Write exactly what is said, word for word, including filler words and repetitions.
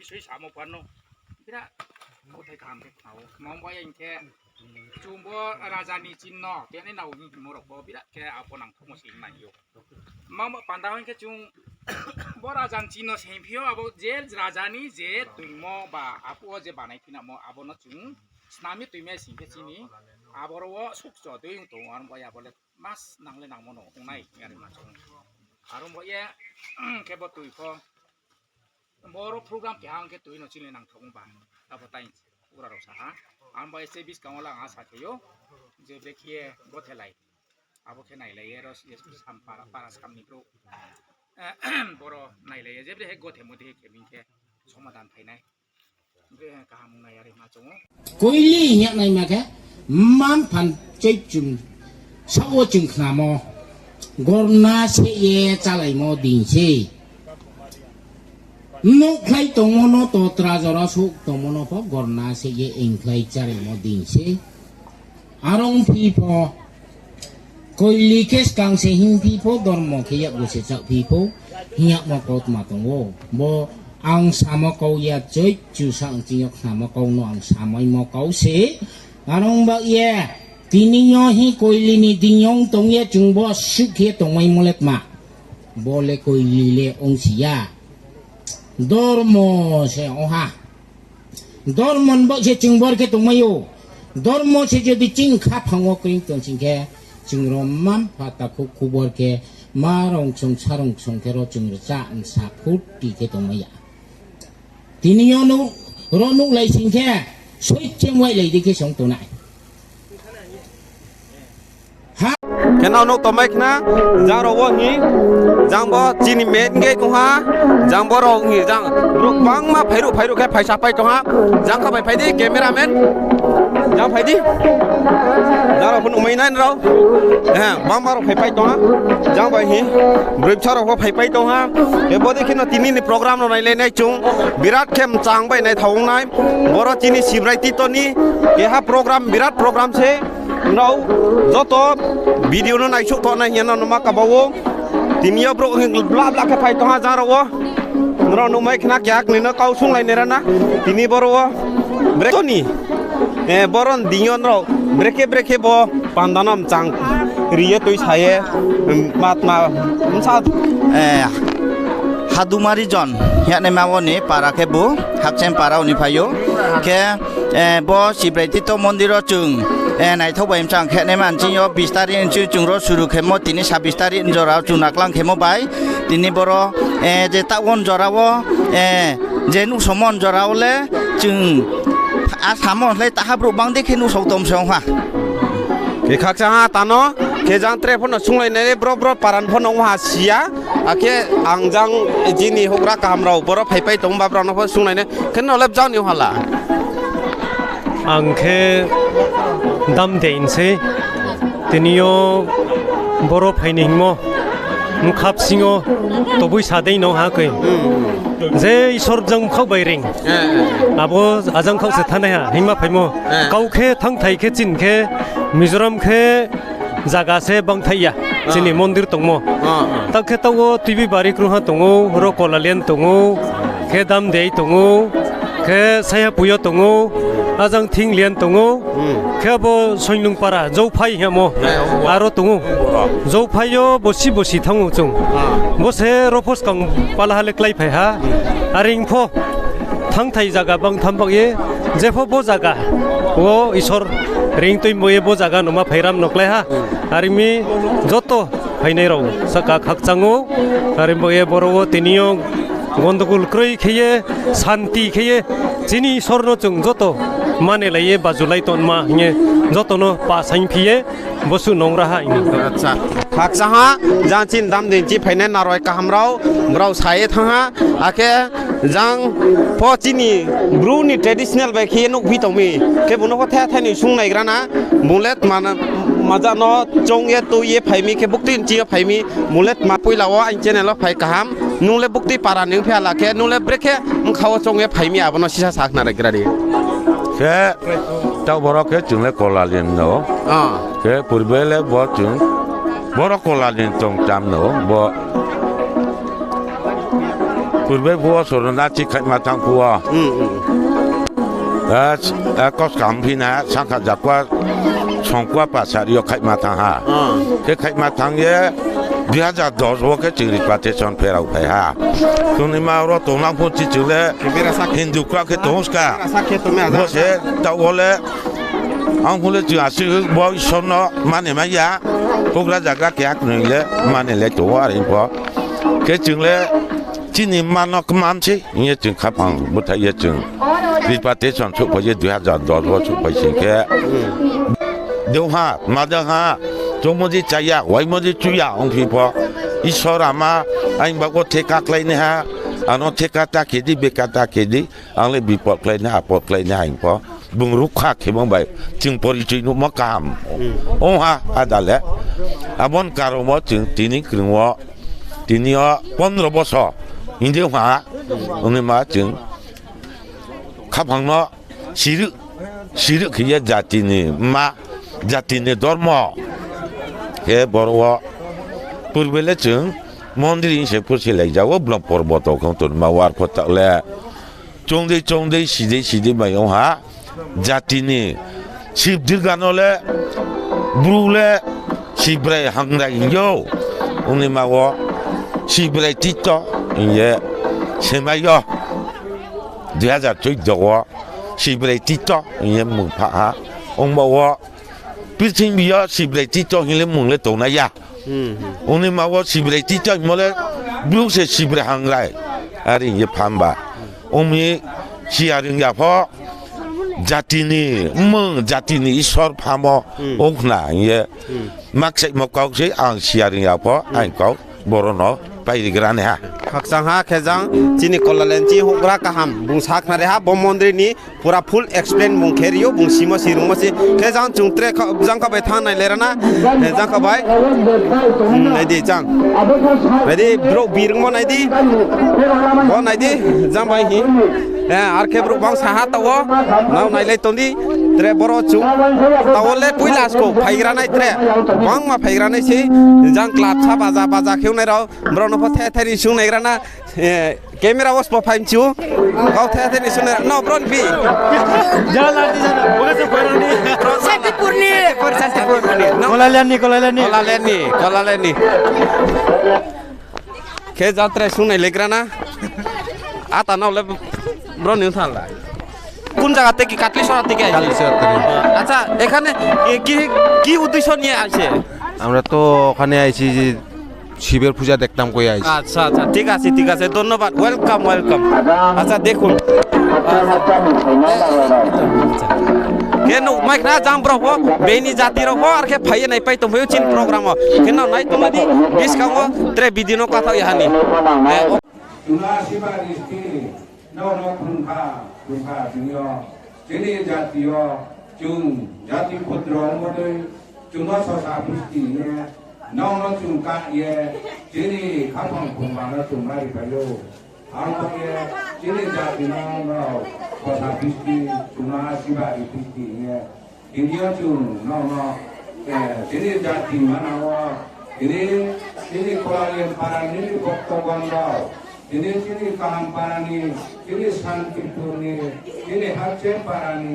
Sui samo pano. Bira, kauthai kaham khe khna ou. Mamo ya hing khe, chung bo raja ni chinno, tini nao hing hingmo rao pho bira khe abo nangthouhmo se hing nai ou. Mamo panda hing khe chung bo raja ni chinno se hing phi ou, abo je raja ni je toingmo ba abo wo je banai phinamo, abo no chung snam ye toimai sing khe chini, aboro wo sukcho dei ong tong ou, aro bo ya bo le mas nang le nangmo no ong nai, are ma chung. Aro bo ye, khe bo toi pho, boro program keha ong khe toi no chini nangthouh ong ba. Abo tai ura rao sa ha. Ang bai se buskang wo le ang asa khe ou. Je brekhe ye gothelai. Abo khe nailai ye ro, sam para, para skam ni brouh. Boro nailai ye je brekhe gothemo dei khe ming khe somadan phai nai. Brekhe kaham ong nai are ma chung ou. Koili hing ya naima khe, mma-mpha ni choichum saoh wo chung khnamo, gorna se ye chálaimo dei se. Nouhkhlai tongmo no totra jora souh tongmo no pho gorna se ye engkhlai chálaimo dei se. Are ong phi pho, koili khe skang se hing phi pho, dormo khe yakgu se chaoh phi pho, hing yagmo kautma tong ou. Bo ang samo kau ya, choichu sa ang ching yo khnamo kau no ang samaimo kau se. Are ong ba ye, tini yo hing koili ni deing yo tong ye chung bo suh khe tongmaimo le tma. Bo le koili le ong si ya. Dormo se ong ha. Dormo ni baoh se chung bor khe tongmai ou. Dormo se jodi ching khaphang wo kring tong sing khe, chung ro mma-mpha takhu khubor khe ma rong song sa rong song khe ro chung rcha nsa phurti khe tongmai ya. Tini yo nuh, ro nuhlai sing khe, soicheng wailai di khe song tongnai. Khe nao nuh tongmai khna, jang rao wo hing, jang bo chini main gate ong ha, jang bo rao hing, jang brouh bangma phairuh phairuh khe phaisa pai tong ha, jang kha bai phai di, cameraman, jang phai di, jang rao pho nuhmai nai rao, bangma rao phaipai tong ha, jang bai hing, broi bsa rao pho phaipai tong ha, khe bo dei khe no tini ni program rao nailai nai chung, birat khe mchang bai naithao ong nai, boro chini Sibrai Tito ni keha program, birat program se. Nrao joto video no naisouh tongnai hing ye no numa kaba ou. Tini yo brouh hing bla bla khe phai tong ha jang rao wo. Nrao nuhmai khna keha knoi no kau sunglai nai ra na. Tini boro wo brekhe ni, boro ni deing yo nrao brekhe brekhe bo panda no mchang ri ye tuisa ye, matma bsa Haduma region hingnaima wo ni para khe bo Hakcheng para wo ni phai ou. Khe bo Sibrai Tito mondir wo chung naithouh bai mchang khe naima nching yo bis tarik nching chung ro suru khemo, tini sabis tarik jora wo chung naklang khemo bai. Tini boro je taoh wo jora wo je nuhsomo jora wo le chung asamo le taha brouh bang dei khe nuhsao tong se ong ha. Khe khakchang ha tano, khe jang tre pho no sunglai nai le bro bro para ni pho no ong ha si ya. Akhe ang jang chini houhgra kaham rao boro phaipai tong ba brao no pho sunglai nai. Khe no le bjang ni hala. Ang khe Damdei ni sei. Tini yo boro phai ni hingmo, bkha bsing yo tobui sa dei no ha khe. Je Isor jang bkhaoh bai reing. Abo ajang khaoh se thanai ha hingma phaimo. Kau khe thanngthai khe chini khe Mizoram khe zaga se bangthaih ya. Chini mondir tongmo. Taoh khe taoh wo Tuibi Bari krungha tong ou, ro Kolalian tong ou, khe Damdei tong ou, khe Saihapui yo tong ou, ajang Thinglian tong ou, khe abo Soingnungpara, Jouphai hingmo, aro tong ou. Jouphai yo bosi bosi thanng ou chung. Bo se ro pho skang palaha le kláiphai ha. Are ong pho thanngthai zaga bangtham baoh ye, jepho bo zaga wo Isor reing tuimo ye bo zaga no ma phairam no klái ha. Are mi joto phainai rao sahka khakchang ou. Are baoh ye boro wo tini yo gondogol kroi khe ye, santi khe ye, chini Isor no chung joto manelai ye bajulai tongma hing ye joto no pa saingphi ye, bosuh nongra ha. Khakchang ha, jang chini Damdei ni chi phainai naroi kaham rao, brao sa ye thanng ha, akhe jang pho chini Bru ni traditional bai khe ye nuhphi tong mi, khe bung no pho thai thai ni sung naigra na, bung le tma, maja no choung ye tui ye phai mi, khe buktui ni chi yo phai mi, bung le tma poila wo aini channel wo phai kaham, nung le buktui para ni ongphi hala khe, nung le brekhe bkha wo choung ye phai mi, abo no sisa sa khnari gra di. Khe, taoh boro khe chung le Kolalian no. Khe purbe le bo chung, boro Kolalian tong tam no, bo Purbe phuh wo sorona chi khaihma thanng phuh wo. Hmm, hmm. Eh, eh, koskam phi na, sangkha jakua, songkua pasari yo khaihma thanng ha. Ah. Khe khaihma thanng ye, dui hazar dos wo khe chung repatriation pherao phai ha. Tongnaima ro tongnang phuh chi chung le, Hindu kra khe tong ska. Bo se taoh wo le, ang phuh le chung asuh bo Isor no mani mai ya. Houhgra zagra keha knoi le mani le tong ou are pho. Khe chung le chini mma no kmam sei hing ye chung khaphang búthaih ye chung repatriation souhphai ye dui hazar dos wo souhphai sing khe. Deingha, ma deingha, choungmo di chá ya, waimo di chu ya ongphi pho. Isor ama, aini baoh wo theka kláinaiha, ano theka ta khe di, beka ta khe di, ang le bipod kláinaiha, apod kláinaiha hing pho. Bung rukha khemo bai, chung porichoi nuhmo kaham. Ongha, ada le. Abo ni karon wo chung tini krung wo, tini yo pondro bosor hing di ongha, ongnaima chung khaphang no siruh, siruh khe ye jati ni mma, jati ni dormo. Khe boro wo purbe le chung mondri hing se pursi lai ja wo, blom porboto khong tongma war pho taoh le. Choung dei, choung dei, si dei, si dei mai ongha, jati ni sibdirga no le, Bru le, Sibrai Hangrai hing ou. Ongnaima wo, Sibrai Tito hing ye semai yo. Dui hazar choudo wo, Sibrai Tito hing ye mmung pha ha. Ongba wo, purthimbi yo Sibrai Tito hing le mmung le tongnai ya. Ongnaima wo Sibrai Tito hingmo le, Bru se Sibrai Hangrai. Are hing ye phamba. Ong mi siya rung ya pho, jati ni mmung, jati ni Isor phamo, ong khna hing ye. Makchaihmo kau se ang siya rung ya pho, aini kau boro no pairigra nai ha. Khakchang ha khe jang chini Kolalen chi houhgra kaham bung sakhnari ha, bo mondri ni pura full explain bung khe ri ou, bung simo si rungmo se. Khe jang chung tre kha-, jang kha bai thanng nai lerana, jang kha bai. Nai di jang. Nai di, brouh bi rungmo nai di. Bo nai di, jang bai hi. Ar khe brouh bangsa ha taoh wo, nrao nailai tong di. Tre boro chung taoh wo le poila skou phaigra nai tre. Bangma phaigra nai se, jang club sa baja baja khe ongnai rao, brao no pho the the ni sung naigra na. Camera wo sbo phai mchu. Kau the the ni sung nai rao, no bro ni bi. Santipur ni. Santipur, Santipur ni. Kolalen ni, Kolalen ni. Kolalen ni, Kolalen ni. Khe jang tre sung nai lerana. Ata no le bro ni thang la. কোন জায়গা থেকে? কাটলিছড়া থেকে। কাটলিছড়া থেকে। আচ্ছা, এখানে কি, কি, কি উদ্দেশ্য নিয়ে আসে? আমরা তো ওখানে আইছি যে শিবের পূজা দেখতাম কই আইছি। আচ্ছা, আচ্ছা, ঠিক আছে, ঠিক আছে, ধন্যবাদ, welcome, welcome। আচ্ছা, দেখুন। Khe nuh mai khna jang brao pho, bini jati rao pho, ar khe phai ye naipai tongphai ou chini program wo. Khe nrao nai tongmai di, buskang wo tre video no kathaoh ya ha ni. Chungma siba district ni, nrao no khungkha, khungkha chini yo, chini jati yo, chung jati khudro ongmo dei, chung no sosa bisti hing ye, nrao no chung kah ye, chini khaphang khungma no chung ma ri phai ou. Abo ye, chini jati no nrao sosa bisti, chungma siba ri bisti hing ye, tini yo chung nrao no, chini jati mana wo, tini, chini Kolalen para ni bokto gondol, tini chini Kaham para ni, chini Santipur ni, chini Hakchen para ni,